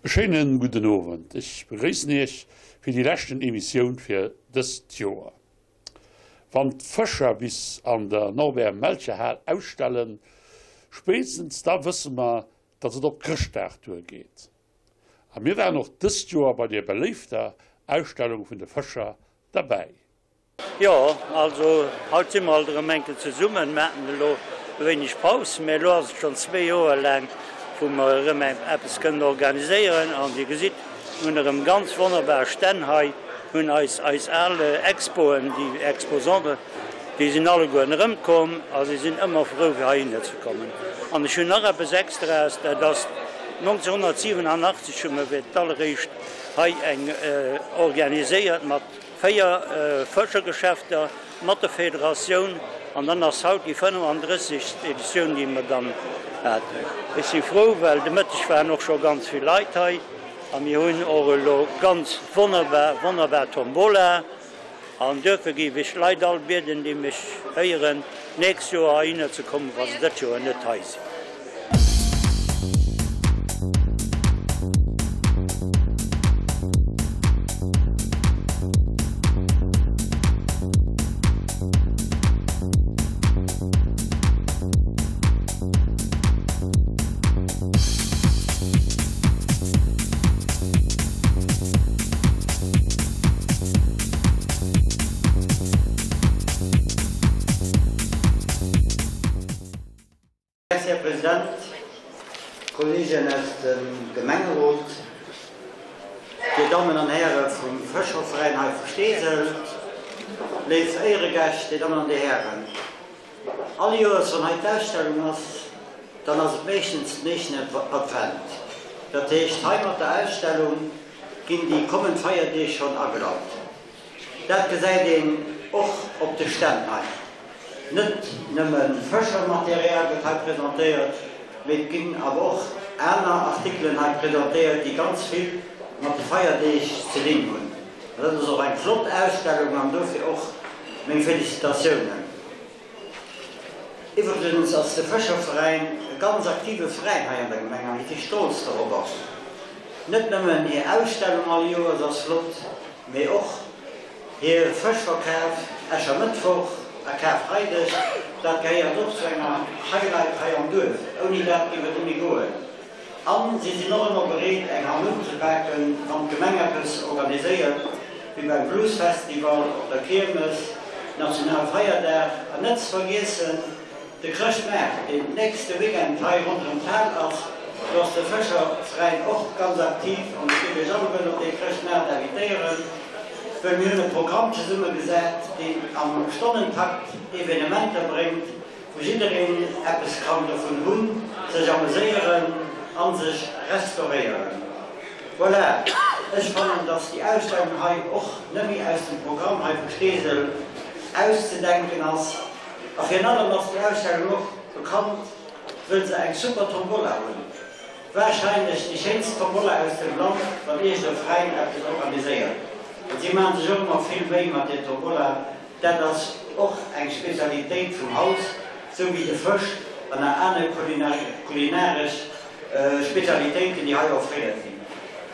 E schéinen gudden Owend. Ech begréissen Iech fir déi leschten Emissioun fir dëst Joer. Wann d'Fëscher bis an der Norbert Melcher Hal ausstellen, spéitstens da wësse mer, datt et op Chrëschtdag duergeet. A mir waren och dëst Joer bei der beléifter Ausstellung vun de Fëscher derbäi. Jo, also haut si mer alt erëm enke zesummen. Mer haten elo e wéineg Paus, mä elo ass et schonn zwee Joer laang, wou mer erëm eppes kënnen organiséieren. An Dir gesitt, mir hunn erëm ganz wonnerbar Stänn hei, hunn eis eis al Expoen, déi Exposanten, déi sinn allegueren erëmkomm a si sinn ëmmer frou, fir heihinner ze kommen. An ech hunn nach eppes Extraes, dat ass 1987 hu mer fir d'alleréischt hei eng organiséiert mat 4 Fëschergeschäfter mat der Federatioun an dann ass haut déi 35. Editioun, déi mer dann haten. Ech si frou, well de Mëtteg waren och scho ganz vill Leit hei a mir hunn och elo ganz wonnerbar, wonnerbar Tombola an duerfir géif ech d'Leit all bieden, déi mech héieren, d'nächst Joer heihinner ze kommen, wa se dëtt Joer net hei sinn. Merci, Här President, Kolleegen aus dem Gemengerot, Dir Dammen an Häre vum Fëscherveräin hei vu Steesel, léif Éieregäscht, Dir Dammen an Dir Hären. All Joers, wann hei d'Ausstellung ass, dann ass et meeschtens den éischten Advent. Dat heescht, hei mat der Ausstellung ginn déi kommend Feierdeeg schonn agelaut. Dat gesäit een och op de Stänn hei. Net nëmme Fëschermaterial gëtt hei presentéiert, mee et ginn awer och aner Artikelen hei presentéiert, déi ganz vill mat de Feierdeeg ze dinn hunn. An dat ass och eng flott Ausstellung an dofir och meng Felicitatiounen. Iwwregens ass de Fëscherveräin e ganz aktive Veräin hei an der Gemeng a mir si stolz dorobber. Net nëmmen hir Ausstellung all Joers ass flott, mee och hir Fëschverkaf Äschermëttwoch a Karfreideg, dat gehéiert och zu enger Highlight hei am Duerf. Ouni dat géif et net méi goen. An si sinn och ëmmer bereet eng Hand unzepaken, wann d'Gemeng eppes organiséiert, wéi beim Bluesfestival, op der Kiermes, Nationalfeierdag an net ze vergiessen de Chrëschtmaart, deen nächste Weekend hei ronderëm d'Hal ass. Do ass de Fëscherveräin och ganz aktiv an ech géif iech alleguerten op dee Chrëschtmaart invitéieren, well mir hunn e Programm zesummegesat, deen am Stonnentakt Evenementer bréngt, wou jiddereen eppes kann dovun hunn, sech ameséieren an sech restauréieren. Voilà, ech fannen, dass déi Ausstellung hei och nëmme aus dem Programm hei vu Steesel auszedenken ass. A virun allem ass déi Ausstellung och bekannt, wëll se eng super Tombola hunn. Wahrscheinlech déi schéinst Tombola aus dem Land, wann iergend e Veräin eppes organiséiert. Well si maachen sech och ëmmer vill Méi mat där Tombola. Dat ass och eng Spezialitéit vum Haus, sou wéi de Fësch an nach aner kulinaresch Spezialitéiten, déi hei offréiert ginn.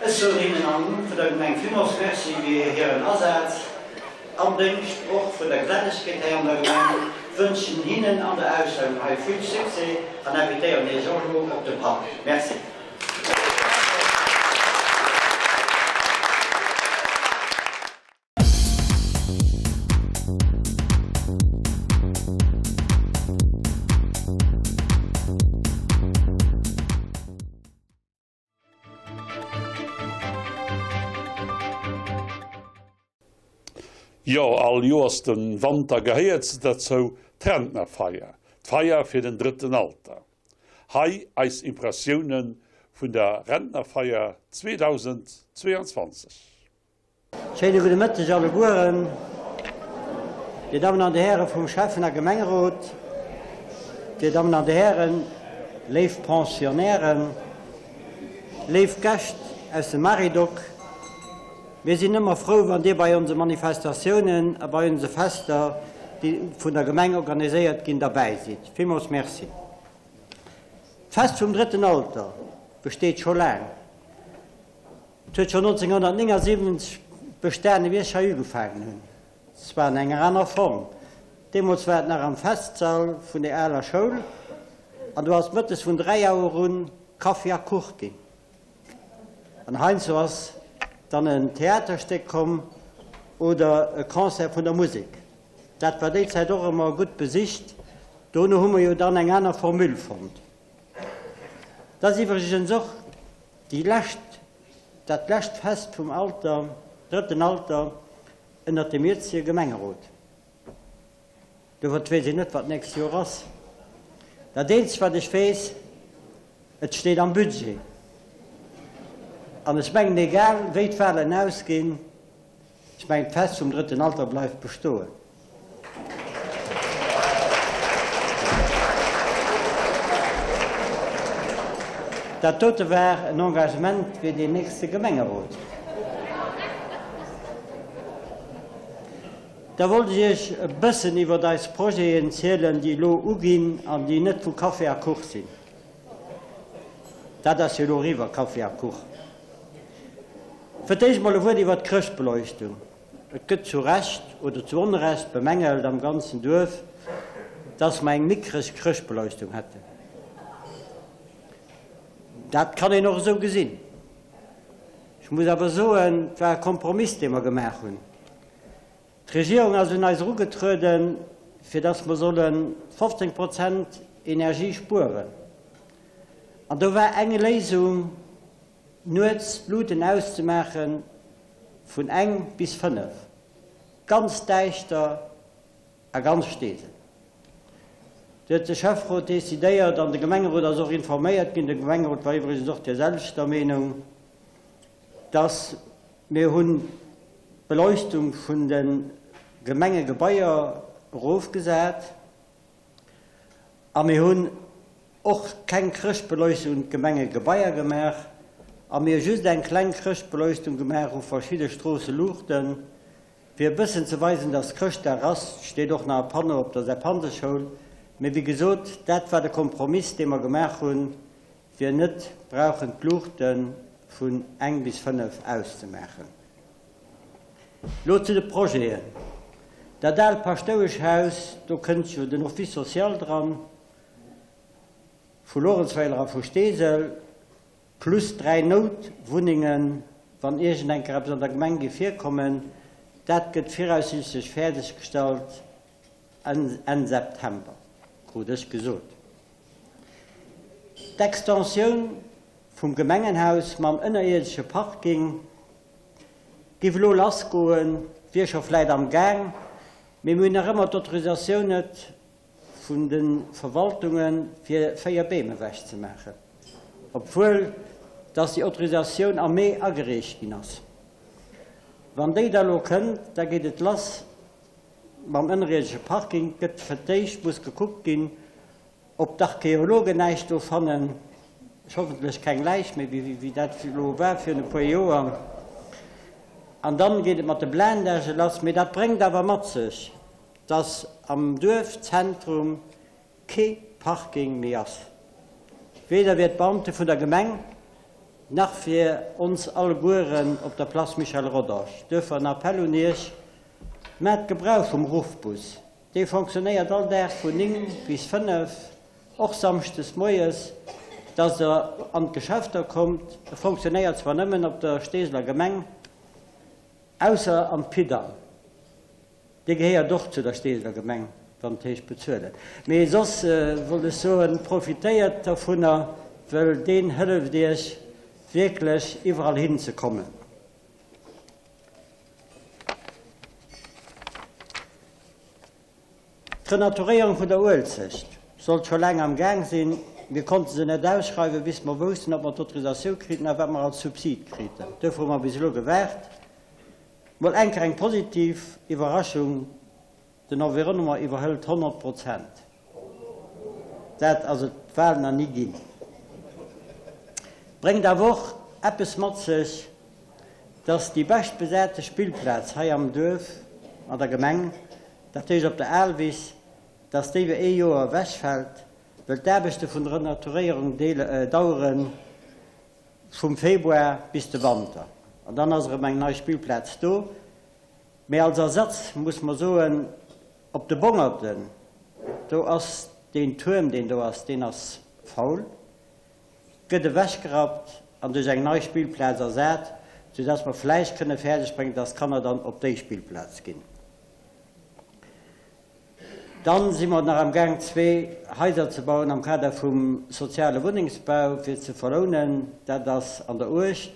Ech soen hinnen am Numm vun der Gemeng villmools Merci fir hiren Asaz am Déngscht och vun der Gesellegkeet hei an der Gemeng, wënschen hinnen an der Ausstellung hei vill Succès an invitéieren Iech och elo op de Patt. Merci. Jo, all Joers den Wanter gehéiert se derzou, d'Rentnerfeier, d'Feier fir den drëtten Alter. Hei eis Impressiounen vun der Rentnerfeier 2022. Schéine gudde Mëtteg allegueren, Dir Dammen an Dir Häre vum Schäffen a Gemengerot, Dir Dammen an Dir Hären, léif Pensionnairen, léif Gäscht aus dem Maridoc. Mir sinn ëmmer frou, wann Dir bei onse Manifestatiounen a bei onse Fester, déi vun der Gemeng organiséiert ginn, derbäi sidd. Villmools Merci. D'Fest vum drëtten Alter besteet scho laang. Et huet schonn 1979 bestanen, wéi ech hei ugefaangen hunn, zwar an enger aner Form. Deemools war et nach am Festsall vun der aler Schoul an do ass mëttes vun 3 Auer un Kaffi a Kuch ginn. An heiansdo ass dann en Theaterstéck komm oder e Concert vun der Musek. Dat war déi Zäit och ëmmer gutt besicht. Dono hu mer jo dann eng aner Formule fonnt. Dat ass iwwregens och déi lescht, dat lescht Fest vum Alter, drëtten Alter ënnert dem jëtzege Gemengerot. Dowert weess een net, wat d'nächst Joer ass. Dat eenzegt, wat ech weess, Et steet am Budget. An ech mengen, egal wéi d'Wahlen ausginn, ech mengen, d'Fest vum drëtten Alter bleift bestoen. Dat dote war en Engagement fir deen nächste Gemengerot. Da wollt ech Iech e bëssen iwwert eis Projeten zielen, déi elo uginn an déi net vu Café a Kuch sinn. Dat ass jo elo eriwwer, Café a Kuch. Fir d'éischt mol e Wuert iwwert d'Chrëschtbeleuchtung. Et gëtt zu Recht oder zu Onrecht bemängelt am ganzen Duerf, dass mer eng mickreg Chrëschtbeleuchtung hätten. Dat kann een och esou gesinn. Ech muss awer soen, et war e Kompromiss, dee mer gemaach hunn. D'Regierung ass un eis erugetrueden, fir dass mer solle 15 Prozent Energie spueren. An do war eng Léisung, nuets d'Luten auszemaache vun eng bis fënnef, ganz däischter a ganz Steesel. Do huet de Schäfferot decidéiert, an de Gemengerot ass och informéiert ginn, de Gemengerot war iwwregens och där selwechter Meenung, dass mir hunn d'Beleuchtung vun de Gemengegebaier erofgesat a mir hunn och keng Chrëschtbeleuchtung un d'Gemengegebaier gemaach a mir hu just eng kleng Chrëschtbeleuchtung gemaach u verschidde Stroosseluuchten, fir e bëssen ze weisen, dass Chrëschtdag ass. Steet och nach e Panneau op der Sepp-Hanse-Schoul. Mee wéi gesot, dat war de Kompromiss, dee mer gemaach hunn, fir net brauchen d'Luuchte vun eng bis fënnef auszemaachen. Lo zu de Projeten. Dat aalt Paschtoueschhaus, do kënnt jo den Office social dran, vu Luerenzweiler a vu Steesel, plus 3 Noutwunnengen, wann iergendenker eppes an der Gemeng géif virkommen. Dat gëtt viraussiichtlech fäerdeggestallt Enn September, krut ech gesot. D'Extensioun vum Gemengenhaus mam ënnerierdesche Parking géif elo lassgoen, wier scho vläit am Gaang, mee mir hunn nach ëmmer d'Autorisatioun net vun de Verwaltunge fir 4 Beem ewechzemaachen, obwuel dass déi Autorisatioun am Mee agereecht ginn ass. Wann déi da lo kënnt, da geet et lass mam ënnerierdesche Parking. Gëtt fir d'éischt muss gekuckt ginn, ob d'Archeologen näischt do fannen, hoffentlech keng Läich méi, wéi dat elo war virun e puer Joer. An dann geet et mat de Blindagë lass. Mee dat bréngt awer mat sech, dass am Duerfzentrum kee Parking méi ass, weder fir d'Beamte vun der Gemeng nach fir ons allegueren op der Place Michel Rodange. Duerfir en Appell un Iech, Maacht Gebrauch vum Ruffbus, dee fonctionnéiert all Dag vun 9 bis 5, och samschdes moies, dass Der an d'Geschäfter kommt. E fonctionnéiert zwar nëmmen op der Steeseler Gemeng, ausser am Pidal. Dee gehéiert och zu der Steeseler Gemeng, wann et heescht bezuelen. Mee soss wollt ech soen, profitéiert dovunner, wëll deen hëlleft Iech wierklech iwwerall hin ze kommen. D'Renaturéierung vun der Uelzecht sollt scho laang am Gaang sinn. Mir konnte se net ausschreiwen, bis mer woussten, ob mer d'Autorisatioun kriten a wat mer als Subsid kriten. Duerfir hu mer bis elo gewaart. Mol enker eng positiv Iwwerraschung, den Environnement iwwerhëlt 100 Prozent. Dat ass et bal nach ni ginn. Bréngt awer och eppes mat sech, dass déi bescht besate Spillplaz hei am Duerf, an der Gemeng, dat heescht op der Aalwiss, dass déi fir ee Joer ewechfält, wëll d'Aarbechte vun der Renaturéierung daueren vum Februar bis de Wanter. An dann ass erëm eng nei Spillplaz do. Mee als Ersatz muss mer soen, op de Bongerten, do ass deen Tuerm, deen do ass, deen ass faul, gëtt ewechgerappt an duerch eng nei Spillplaz ersat, soudass mer vläicht kënne fäerdegbréngen, dass d'Kanner dann op déi Spillplaz ginn. Dann si mer nach am Gaang zwee Haiser ze bauen am Kader vum soziale Wunnengsbau fir ze verlounen. Dat ass an der Uecht.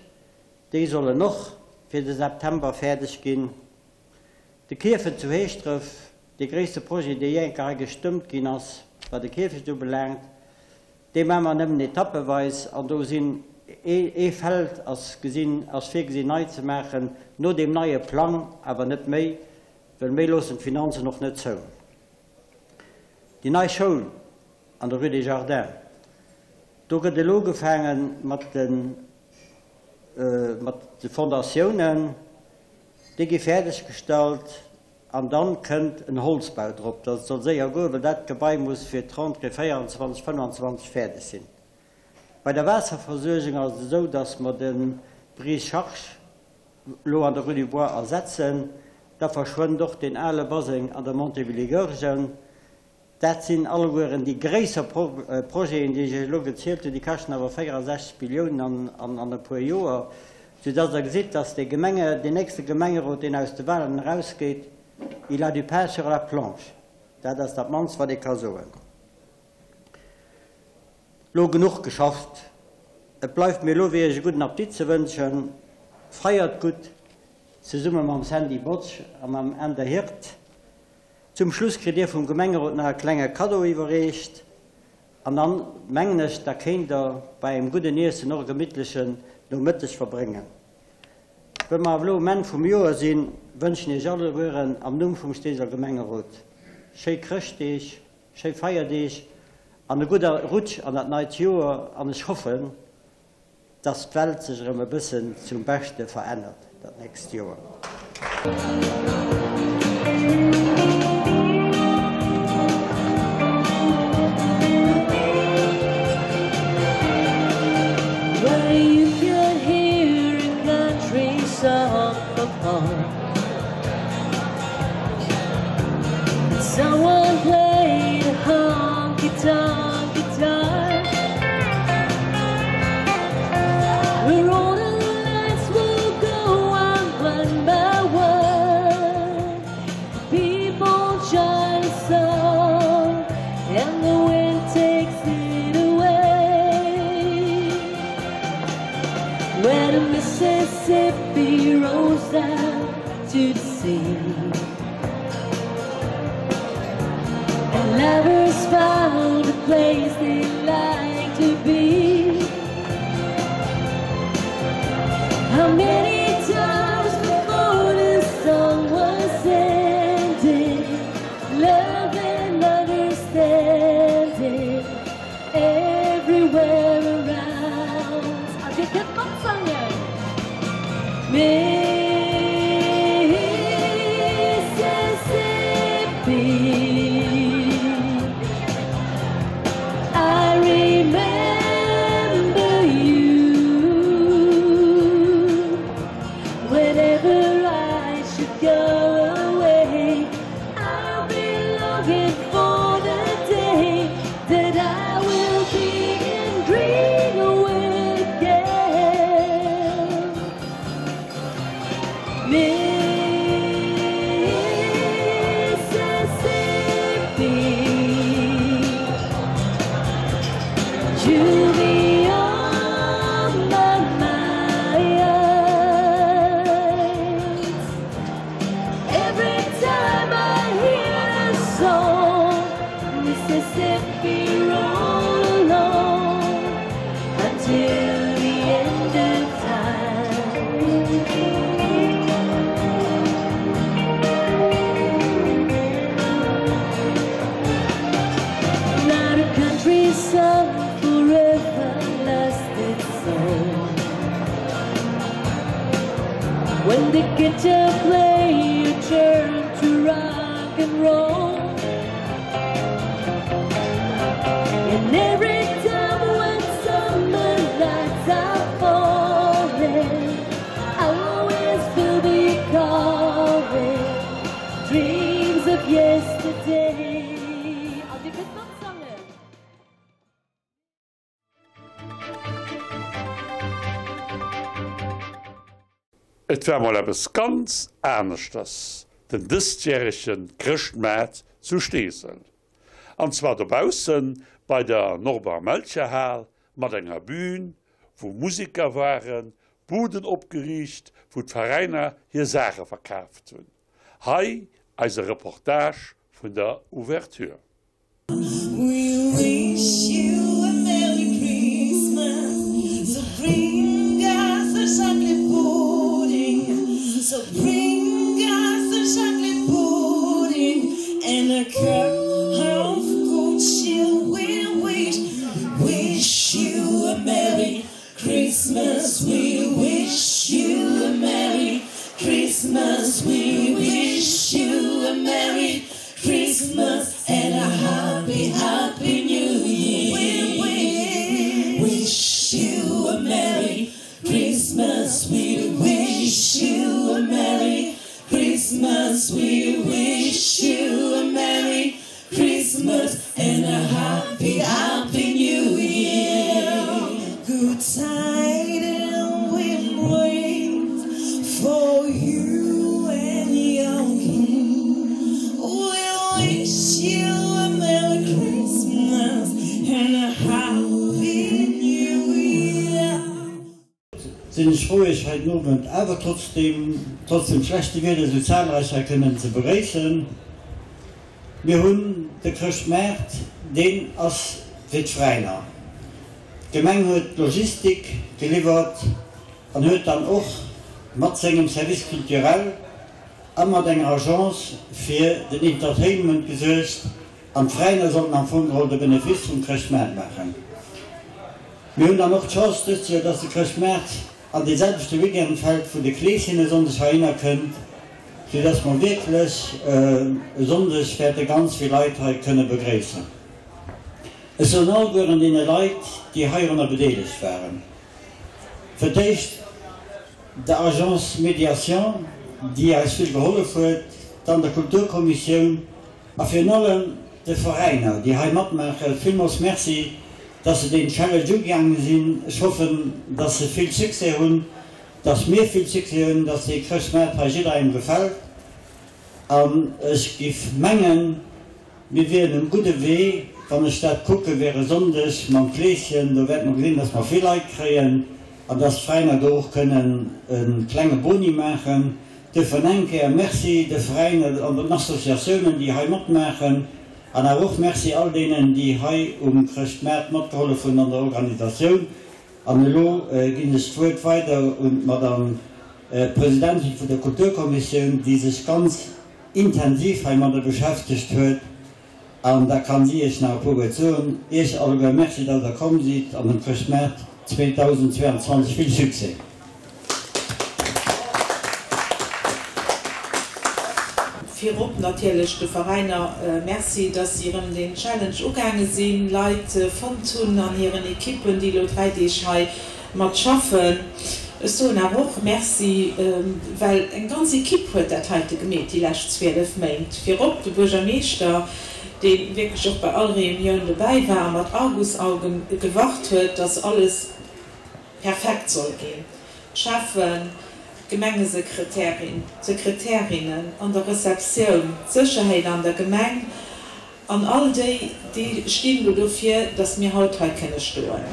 Déi sollen och fir de September fäerdeg ginn. De Kierfent zu Heeschdref, dee gréisste Projet, dee jee enker hei gestëmmt ginn ass, wat e Kierfecht ubelaangt, dee maache mer nëmmen etappeweis an do sinn ee Feld ass gesinn, ass virgesinn nei ze maachen no deem neie Plang, awer net méi, well méi loossen d'Finanzen och net zou. Déi nei Schoul an der Rue des Jardins, do gëtt elo ugefaange mat de mat de Fondatiounen, déi gi fäerdeg gestallt an dann kënnt en Holzbau drop. Dat soll séier goen, well dat Gebai muss fir d'Rentrée 24, 25 fäerdeg sinn. Bei der Waasserversuergung ass et esou, dass mer de Brise-charge elo an der Rue du Bois ersetzen. Da verschwënnt och deen ale Baseng an der Montée Willy Goergen. Dat sinn allegueren déi gréisser Projeten, déi ech Iech elo gezielt hunn. Déi kaschten awer 64 Milliounen an e puer Joer, soudass Der gesitt, dass dee Gemenge, deen nächste Gemengerot, deen aus de Wahlen erausgeet, il a du pain sur la planche. Dat ass dat mannst, wat ee ka soen. Lo genuch geschafft. Et bleift mir elo wéi Iech e gudden Appetit ze wënschen. Feiert gutt, zesumme mam Sandy Botsch a mam Änder Hirt. Zum Schluss kritt Dir vum Gemengerot nach e klenge Kaddo iwwerreecht an dann, mengen ech, da kéint Der bei engem gudden Iessen och e gemittlechen Nomëtteg verbréngen. Wëll mer awer elo um Enn vum Joer sinn, wënschen Iech allegueren am Numm vum Steeseler Gemengerot schéi Chrëschtdeeg, Schéi Feierdeeg an e gudder Rutsch an dat neit Joer an ech hoffen, dass d'Welt sech erëm e bëssen zum Beschte verännert dat nächst Joer. Mississippi rolls down to the sea And lovers found a place they like to be How many times before the song was ended Love and understanding everywhere around Dir kënnt matsangen! Mississippi I remember you Whenever I should go away I'll be longing for the day That I will be in Greenwood again Mississippi You'll be on my mind Every time I hear a song Mississippi roll along Until the end of time Not a country song forever lost its soul When the guitar player turned to rock and roll And every time when summer lights are falling I. Et war mol eppes ganz aneschters, den dëstjärege Chrëschtmaart zu Steesel. An zwar dobaussen bei der Norbert Melcher Hal mat enger Bühn, wou Museker waren, Buden opgeriicht, wou d'Veräiner hir Saache verkaaft hunn. Hei eise Reportage vun der Ouverture. We wish you a merry Christmas So bring us a chocolate pudding So bring us a chocolate pudding And a cup of good cheer We wish, wish you a merry Christmas We wish you a merry Christmas We wish you a merry Christmas and a happy, happy new year. We wish you a merry Christmas. We wish you a merry Christmas. We wish you a merry Christmas and a happy, happy new year. Good tidings we bring for you and your kin. We wish you a merry Christmas and a happy new year. Sinn ech frou iech hei den Owend awer trotzdem, trotz dem schlechte Wieder esou zahlreich hei kënnen ze begréissen. Mir hunn de Chrëschtmaart, deen ass fir d'Veräiner. D'Gemeng huet d'Logistik geliwwert an huet dann och mat sengem Service culturel a mat enger Agence fir den Entertainment gesuergt an d'Veräiner sollten am Fong geholl de Benefice vum Chrëschtmaart maachen. Mir hunn dann och d'Chance dëst Joer, dass de Chrëschtmaart an dee selwechte Weekend fält, wou de Kleeschinnesonndeg heihinner kënnt, soudass mer wierklech e Sonndeg wäerte ganz vill Leit hei kënne begréissen. Ech soen allegueren deene Leit, déi heirunner bedeelegt waren, fir d'éischt der Agence Médiation, déi eis vill gehollef huet, dann der Kulturkommissioun a virun allem de Veräiner, déi hei matmaachen, villmools Merci, dass se deen Challenge ugaange sinn. Ech hoffen, dass se vill Succès hunn, dass mir vill Succès hunn, dass dee Chrëschtmaart hei jidderengem gefält. An ech giff mengen, Mir wieren um gudde Wee, wann ech dat kucke wér e Sonndeg mam Kleeschen. Do wäerte mer gesinn, dass mer vill Leit kréien an dass d'Veräiner do och kënnen e klenge Boni maachen. Duerfir eng Kéier Merci de Veräiner an den Associatiounen, déi hei matmaachen an awer och Merci all deenen, déi hei um Chrëschtmaart matgehollef hunn an der Organisatioun. An elo ginn ech d'Wuert weider un d'Madame Presidentin vun der Kulturkommissioun, déi sech ganz intensiv heimadder beschäftegt huet, an da kann si Iech nach e puer Wuert soen. Iech alleguer Merci, dass Der komm sidd, an dem Chrëschtmaart 2022 vill Succès! Virop natierlech de Veräiner Merci, dass si erëm deen Challenge ugaange sinn, Leit fonnt hunn an hiren Ekippen, déi elo 3 Deeg hei mat schaffen. Ech soen awer och Merci, well eng ganz Ekipp huet dat heite gemeet déi lescht 12 Méint. Virop de Buergermeeschter, dee wierklech och bei all Reunioun dobäi war a mat Argusaugen gewacht huet, dass alles perfekt soll ginn, d'Schäffen, d'Gemengesekretärin, d'Sekretärinnen an der Receptioun, d'Sécherheet an der Gemeng an all déi, déi stinn do dofir, dass mir haut hei kënne stoen.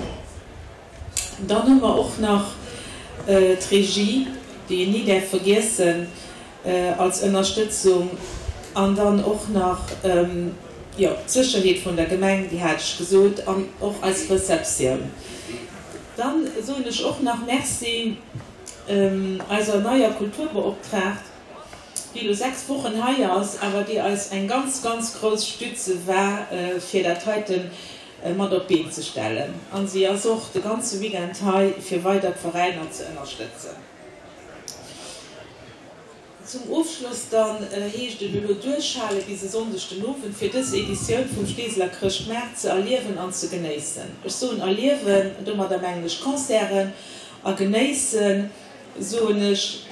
Dann hu mer och nach d'Regie, déi een ni däerf vergiessen, als Ënnerstëtzung. An dann och nach, jo, d'Sécherheet vun der Gemeng, déi hat ech gesot, an och eis Receptioun. Dann soen ech och nach Merci eiser neier Kulturbeoptraagt, déi elo 6 Wochen hei ass, awer déi eis eng ganz, ganz grouss Stütze war, fir dat heiten mat op d'Been ze stellen. A si ass och de ganze Weekend hei, fir weider d'Veräiner ze ënnerstëtzen. Zum Ofschloss dann heescht et elo duerchhale bis e Sonndeg den Owend, fir dës Editioun vum Steeseler Chrëschtmaart ze erliewen an ze genéissen. Ech soen erliewen, domadder mengen ech Concerten, a genéissen soen ech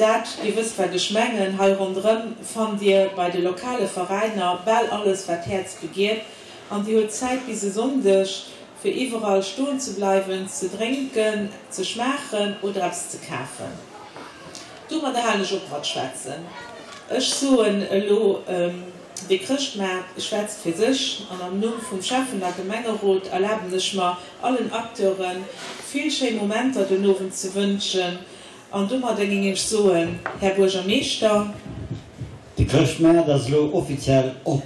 dat, Dir wësst wat ech mengen. Hei ronderëm fannt Dir bei de lokale Veräiner bal alles wat d'Häerz begiert. An Dir huet Zäit bis e Sonndeg, fir iwwerall stoen ze bleiwen, ze drénken, ze schmaachen oder eppes ze kafen. Domadder halen ech op mat schwätzen. Ech soen elo, De Chrëschtmaart schwätzt fir sech an am Numm vum Schäffen a Gemengerot erlaben ech mer, allen Acteure vill schéi Momenter den Owend ze wënschen. An domadder géing ech soen, Här Buergermeeschter. De Chrëschtmaart ass elo offiziell op.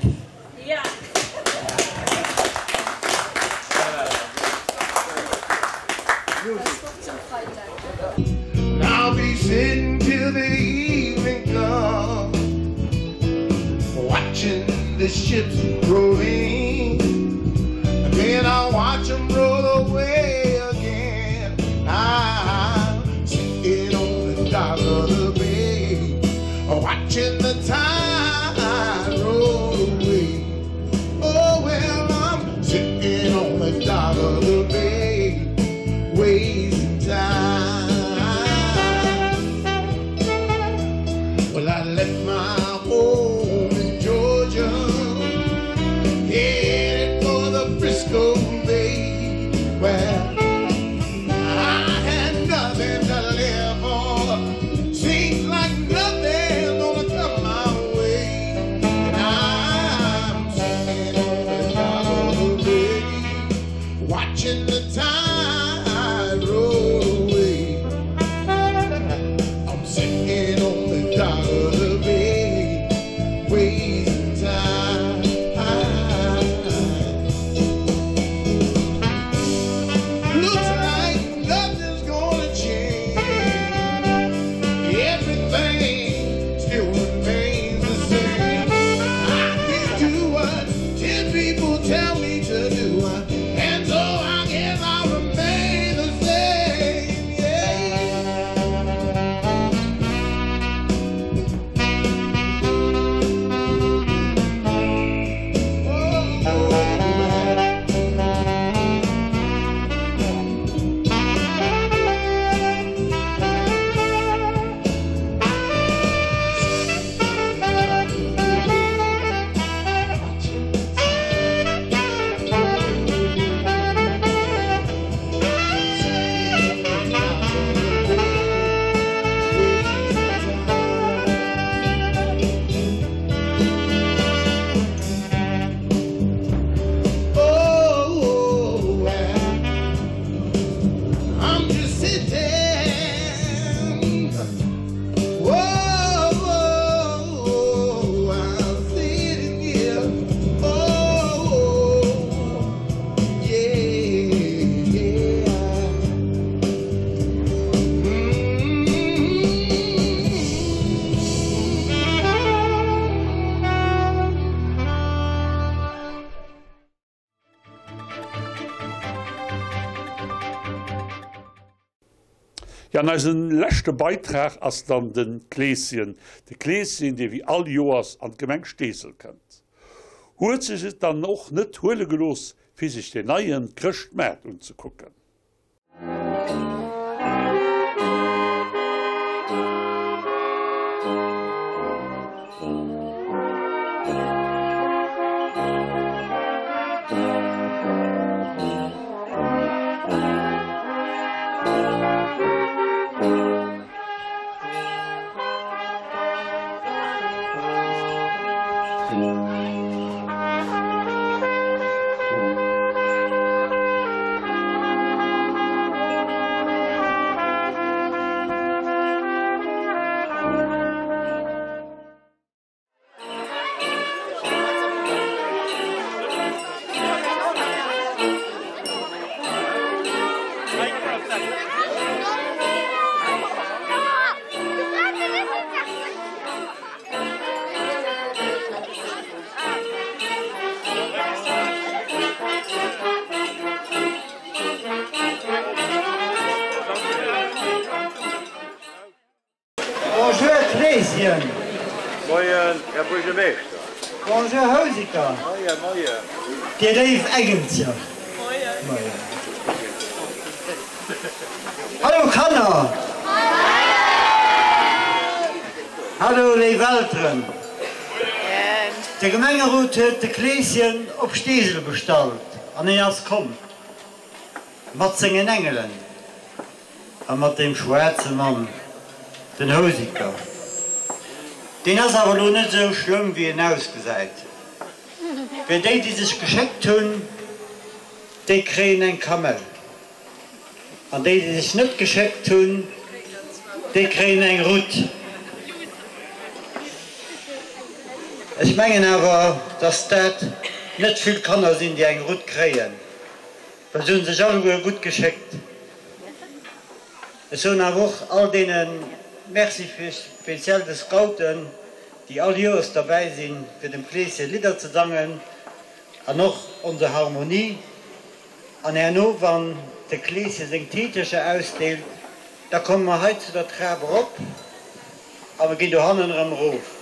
Jo, an eisen leschte Beitrag ass dann de Kleeschen. De Kleeschen, dee wéi all Joers an d'Gemeng Steesel kënnt, huet sech et dann och net huele gelooss, fir sech den neien Chrëschtmaart unzekucken. Bonjour Kleeschen. Moien, Här Buergermeeschter. Bonjour Houseker. Moien, moien. Dir léif Engelcher. Moien. Hallo Kanner. Hallo léif Elteren. De Gemengerot huet de Kleeschen op Steesel bestallt an en ass komm. Mat sengen Engelen a mat deem schwaarze Mann. Den Houseker. Deen ass awer elo net esou schlëmm wéi en ausgesäit. Fir déi déi sech geschéckt hunn, déi kréien eng Kamell. An déi déi sech net geschéckt hunn, déi kréien eng Rutt. Ech mengen awer, dass dat net vill Kanner sinn déi eng Rutt kréien, well se hunn sech alleguer gutt geschéckt. Ech soen awer och all deene Merci, fir speziell de Scouten, déi all Joers derbäi sinn, fir dem Kleeschen Lidder ze sangen, an och onser Harmonie. An herno, wann de Kleeschen seng Tiitercher ausdeelt, da komme mer hei zu der Trap erop a mer ginn dohannen erëm erof.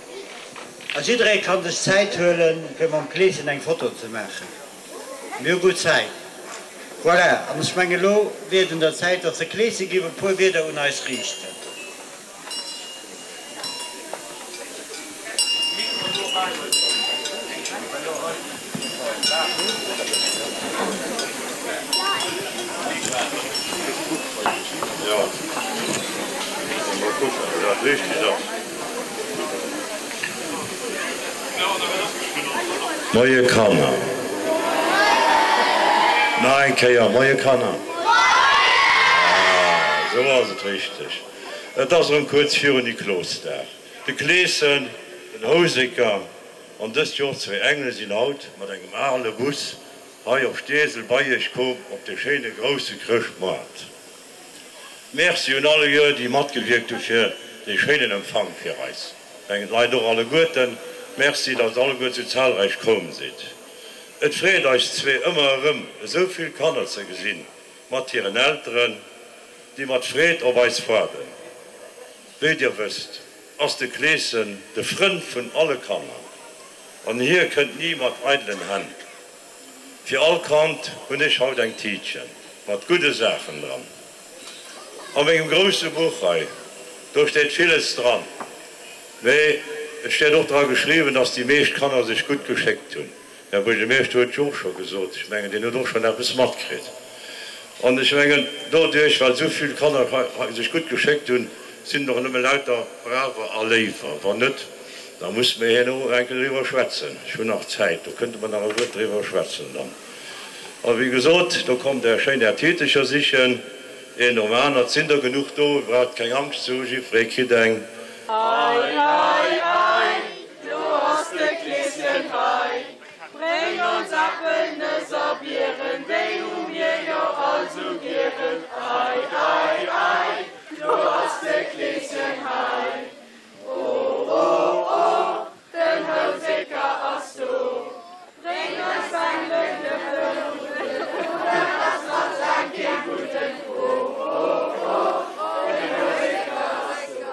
A jidderee ka sech Zäit huelen, fir mam Kleeschen eng Foto ze maachen. Mir hu gutt Zäit. Voilà, an ech mengen, elo wier et un der Zäit, datt de Kleeschen géif e puer Wierder un eis riichten. Moie Kanner! Nach eng Kéier, Moie Kanner! Ah, esou ass et richteg. Et ass erëm kuerz virun Niklosdag. De Kleeschen, den Houseker an dëst Joer zwéi Engele sinn haut mat engem ale Bus hei op Steesel bei iech koom op de schéine grousse Chrëschtmoart. Merci un alleguer déi matgewierkt hu fir dee schéinen Empfang fir eis. Mengen d'Leit och alleguerten Merci, datt der alleguer sou zahlreich koum sidd. Et freet eis zwee ëmmer erëm esou vill Kanner ze gesinn mat hiren Elteren, déi mat Freed op eis waarden. Wéi dir wësst, ass de Kleeschen de Frënd vun alle Kanner an hie kënnt ni mat eidelen Hänn. Fir all Kand hunn ech haut eng Tiitchen mat gudde Saachen dran. A mengem grousse Buch hei, do steet villes dran, mee et steet och dra geschriwwen, dass déi meescht Kanner sech gutt geschéckt hunn. Den Här Buergermeeschter huet jo och scho gesot, ech mengen, deen huet och schonn eppes matkritt. An ech mengen, doduerch, well esou vill Kanner sech gutt geschéckt hunn, sinn et och nëmme lauter Braver a Léiwer. Wann net, da musse mir herno eng Kéier driwwer schwätzen. Ech hunn nach Zäit, do kënnte mer nach e Wuert driwwer schwätzen dann. A wéi gesot, do kommt Är schéin Är Tiitecher sichen, een nom aner. Et sinn der genuch do, braucht keng Angscht ze hu, jiddweree kritt eng. Ei, ei, ei, do ass de Kleeschen hei. Bréng ons Äppel, Nëss a Bieren, déi hu mir jo all sou gieren. Ei, ei, ei, do ass de Kleeschen hei. Oh, oh, oh, den Houseker ass do. Bréng eis Bengelen, Knëppel, Rutten, oder ass mat Saang kee Gudden. Oh, oh, oh, den Houseker ass do.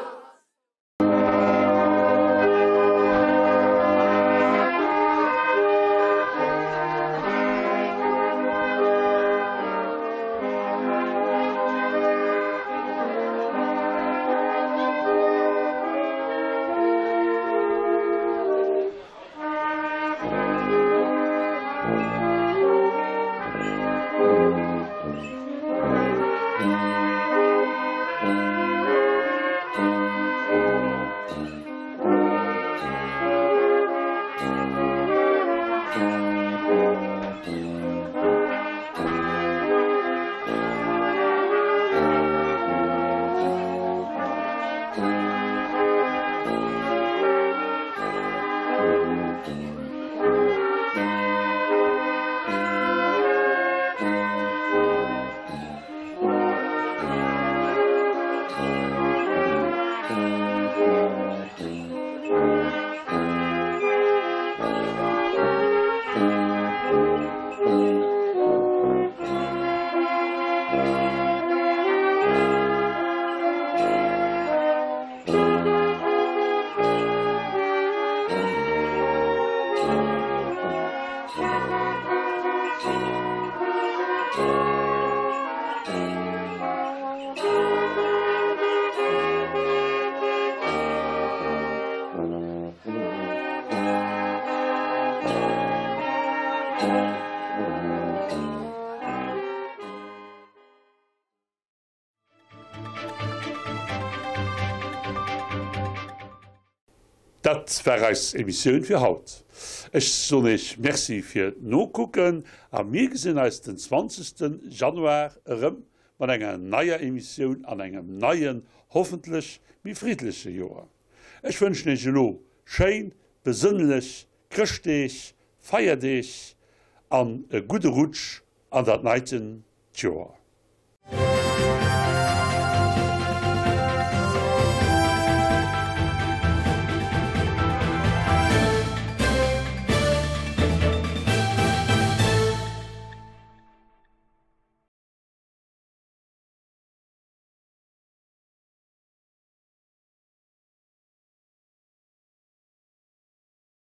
Dat war eis Emissioun fir haut. Ech soen Iech Merci fir d'Nokucken a mir gesinn eis den 20. Januar erëm mat enger neier Emissioun an engem neien, hoffentlech méi friddleche Joer. Ech wënschen Iech elo schéin, besënnlech Chrëschtdeeg, Feierdeeg an e gudde Rutsch an dat neiten Joer.